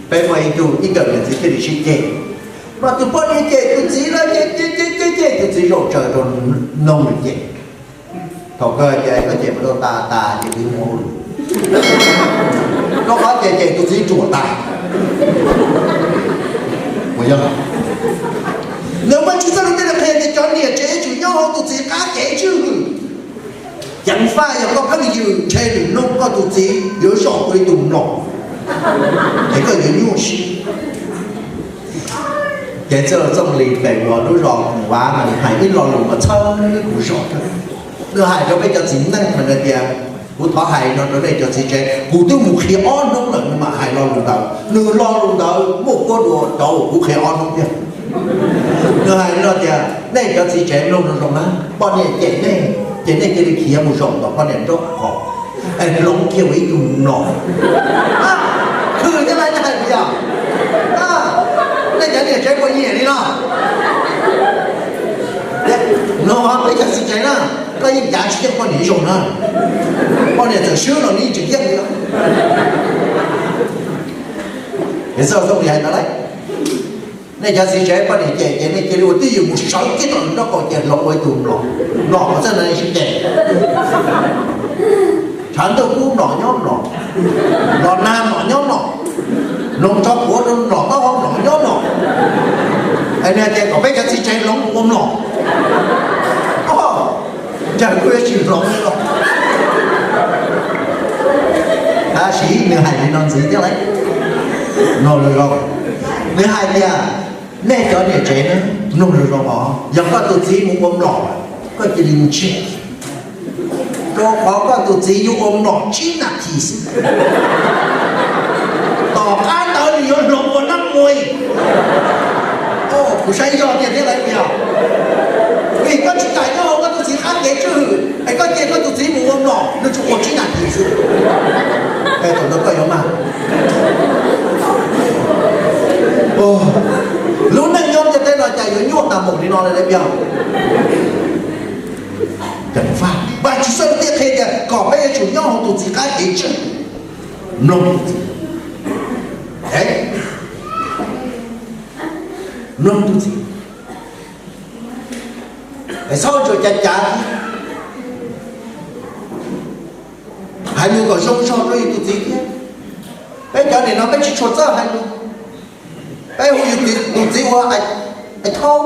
Peb muaj ib tug ib nkawm niam txiv thiaj li sib ceg, mas tus poj niam cem tus txiv na, cem cem cem cem cem tus txiv zaum tsaws rau noog nws cem. Thaum kawg ces koj cem mus rau tas tas ces twb mus hauj lwm, rau qhov cem cem tus txiv ruam tas. Puas yog? Nws muaj tsis txog lus tej qhia tias cov niam tsev yuav tsum nyob hauv tus txiv qab kev tswj hwm. Ceev faj yog koj pheej yws ntshe nws mloog koj tus txiv yuav zaum ua ib tug mlom, es koj yuav nyuaj siab. Ces txij txooj li pem uas lub zos Mus Vav no hais ib lo lus mas txhawb kuv zog. Nws hais rau peb cov txiv neej mas nws tias, kuv thov hais no rau nej cov txiv tsev, kuv twb mus qhia ob hnub lawm nws mam hais lo lus ntawd, nws lo lus ntawd muaj quab dua cov uas kuv qhia ob hnub thiab. Nws hais no tias nej cov txiv tsev mloog zoo zoo na, poj niam cem nej ces nej cia li khiav mus zaum tom poj niam nraub qaum es hloov kiag ua ib tug mlom. Khwv thiab lawv hais tias, nej cov niam tsev puas nyiam li no? No peb cov txiv tsev na, koj yeej cav tsis yeej poj niam zoo na, poj niam txawm swb los nws yeej tsis yeej li. Txoj txooj li hais ntawd lauj, nej cov txiv tsev poj niam cem ces nej cia li ua twj ywm mus sawv kiag tom nraub qaum ces hloov ua ib tug mlom, mlom uas txawj na sib ceg. Tshav ntuj kub mlom nyob mlom, los nag mlom nyob mlom, hloov tso quav rau mlom taub hau mlom nyob mlom. Es nws hais tias kom peb cov txiv tsev hloov mus ua mlom, ntsawg kuj yuav tsis hloov li los. Tab sis nws hais li no ntxiv thiab lauj, mloog zoo zoo. Nws hais tias nej cov niam tsev na, mloog zoo zoo os, yog koj tus txiv mus ua mlom, koj cia li ntsiag, rau qhov koj tus txiv yuav ua mlom tsib nas this xwb. Tom qab ntawd nws yuav hloov ua nab muaj. Kuv saib yog tiag thiab lauj, yog vim koj tsis kam nyob hauv koj tus txiv qab kev tswj hwm es koj cia koj tus txiv mus ua mlom, nws tsuas ua tsib nas this xwb. Thaum ntawd koj yuav mag. Lub neej nyob ntiaj teb no cas yuav nyuaj tas npaum li no li lauj, yog? Vajtswv txoj lus qhia tias kom peb yuav tsum nyob hauv tus txiv qab kev tswj hwm, mloog tus txiv, mloog tus txiv, es txhob ua cav cav thiab. Hais lus kom zoo zog rau yus tus txiv thiab. Peb cov niam no peb tsis tshua txawj hais lus, peb hu yus tus txiv ua Aib Thaub,